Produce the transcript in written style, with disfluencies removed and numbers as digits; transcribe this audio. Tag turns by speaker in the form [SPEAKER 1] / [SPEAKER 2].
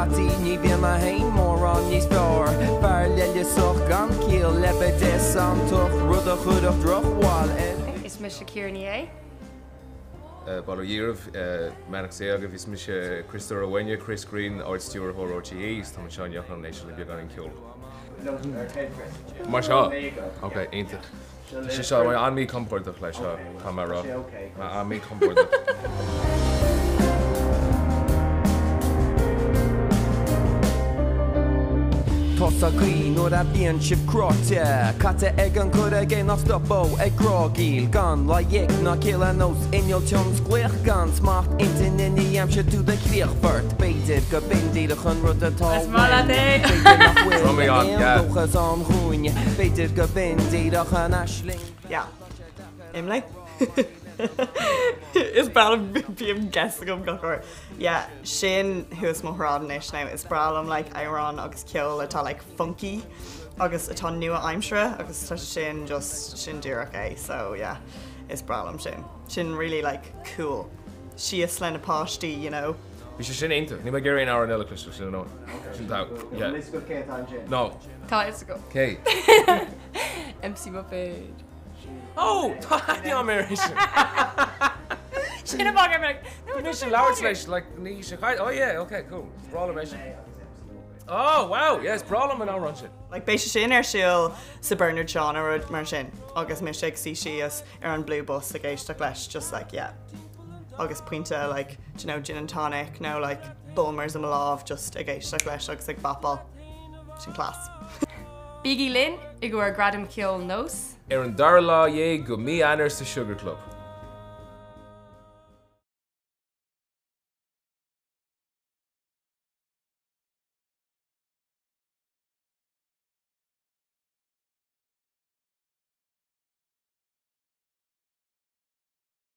[SPEAKER 1] Scaití ní bhíonn mé féin mórán níos fearr. Fear leithleasach gan ciall leibide santach rud a chuirfeadh drochbhail ar.
[SPEAKER 2] Is mise Ciara Ní É.
[SPEAKER 3] Bail ó Dhia oraibh, beannacht Dé agaibh. Is mise Criostóir Ó Maine, Chris Greene, Ard-Stiúrthóir RTÉ, is táim anseo inniu chun éisteacht le beagáinín ceoil. Mar seo? Ok, iontach. Tá sé seo, mé an-mhíchompordach leis seo, caithfidh mé a rá. Mé an-mhíchompordach.
[SPEAKER 1] Tosaigí nuair a bhíonn sibh cráite, caite ag an gcur i gcéill nach stopfadh ag grágaíl, gan loighic ná ciall ar nós inneall tionsclaíoch gan smacht intinne ní aimseoidh tú do chríochfort, b'fhéidir go b'in díreach an rud atá
[SPEAKER 2] Is maith leat é!
[SPEAKER 1] B'fhéidir nach bhfuil
[SPEAKER 3] Drumaí
[SPEAKER 1] aon
[SPEAKER 3] on, yeah.
[SPEAKER 1] dóchas ann dhúinn, b'fhéidir go b'in díreach an aisling.
[SPEAKER 4] Yeah. Imlé? Is breá liom bím guess agam gach uair. Yeah, sin thuas mo shráid anois now. Is breá liom like amhráin agus ceol atá like funky agus atá nua-aimseartha agus tá sin just sin díreach é. So yeah, is breá liom sin. Sin really like cool. Síos le na páistí, you know.
[SPEAKER 3] Bhí sé sin iontach. Níl mé ag iarraidh aon amhrán eile a chloisteáil sin an Sin tá. Yeah.
[SPEAKER 5] Níl a fhios agat cé atá ansin?
[SPEAKER 3] No.
[SPEAKER 2] Tá a fhios agam.
[SPEAKER 3] Cé?
[SPEAKER 2] MC Muipéad.
[SPEAKER 3] Oh! Tá aithne agam air sin.
[SPEAKER 2] Sin an fáth like, no,
[SPEAKER 3] Bhí mise labhairt leis, like, ní sé chaid, oh yeah, okay, cool. Is breá liom é sin. Oh, wow, yeah, is breá liom an amhrán sin.
[SPEAKER 4] Like, beidh sé sin ar siúl sa Bernard Shaw nó rud mar sin agus mise ag suí síos ar an Blue Bus ag éisteacht leis, just like, yeah. Agus pointe like, do you know, gin and tonic nó like Bulmers i mo lámh just ag éisteacht leis agus ag vapáil. Sin class.
[SPEAKER 2] Bígí linn i gcomhair Gradaim Cheoil Nós.
[SPEAKER 3] Ar an dara lá dhéag go mí Eanáir sa Sugar Club.